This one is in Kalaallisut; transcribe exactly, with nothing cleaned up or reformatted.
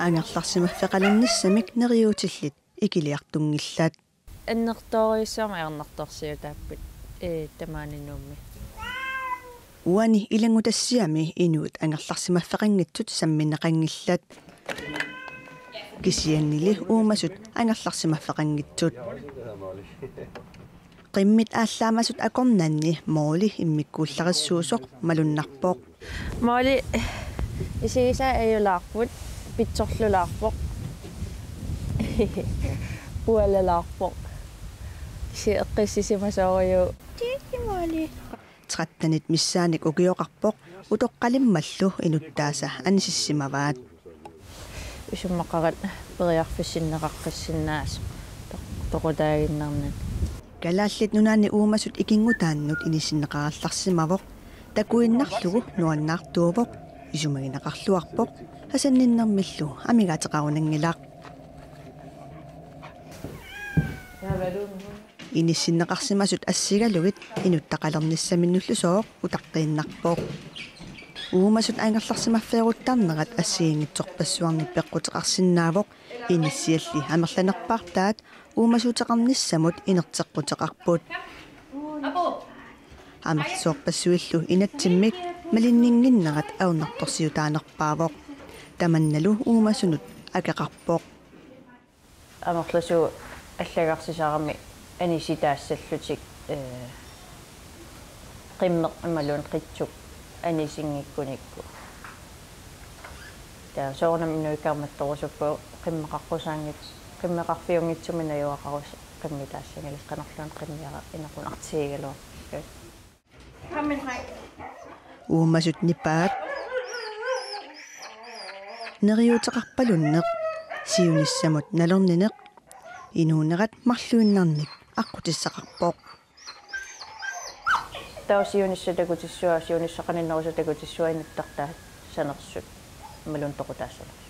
Angerlarsimaffeqalernissamik neriuutillit ikiliartunngillat. Annertoorujussuarmik ajornartorsiutaapput, ee, tamaani Nuummi. Uani ilanngutassiami inuit angerlarsimaffeqanngitsut sammineqanngillat. Kisiannili uumasut angerlarsimaffeqanngitsut. Qimmit aallaamasut akornanni Molly immikkuullarissuusoq malunnarpoq. Molly isigisai ajulaarput, pitsorlulaarpoq. Pualalaarpoq. Kisianni eqqissisimasoorujuuvoq. Titi Molly. Trettenit missaanik ukioqarpoq, utoqqalimmallu inuttaasa anisissimavaat. Isummaqarat periarfissinneqaqqissinnaasut toq-, toqutaaginnarnani. Kalaallit Nunaanni uumasut ikinngutaannut inissinneqarallarsimavoq, takuinnarlugu nuannaartuuvoq, isumagineqarluarpoq, asanninnermillu amigaateqarunanngilaq. Inissinneqarsimasut assigalugit inuttaqalernissaminnullusooq utaqqiinnarpoq. Uumasut angerlarsimaffeeruttarnerat assigiinngitsorpassuarnik peqquteqarsinnaavoq, inissialli amerlanerpaartaat uumasuuteqarnissamut inerteqquteqarput. Amerlasoorpassuillu inatsimmik malinninnginnerat ajornartorsiutaanerpaavoq. Tamannalu uumasunut akeqarpoq. Amerlasuut allagarsisarami anisitaassallutik, ee, qimmeq imaluunniit qitsuk anisinngikkunikku. Taava soorunami inuit kaammattorusuppagut qimmeqaqqusaanngits-, qimmeqarfiunngitsumik najugaqarussi qimmitaassanngilassaq, qanorluunniit qimmiara inequnartigigaluarput. Uumasut nipaat. Neriuuteqarpalunneq, siunissamut nalornineq, inuunerat marluinnarnik aqqutissaqarpoq. Taava siunissaq takutissuaa, siunissaq qaninnerusaq takutissuaa inuttartaassanersut imaluunniit toqutaassanersut.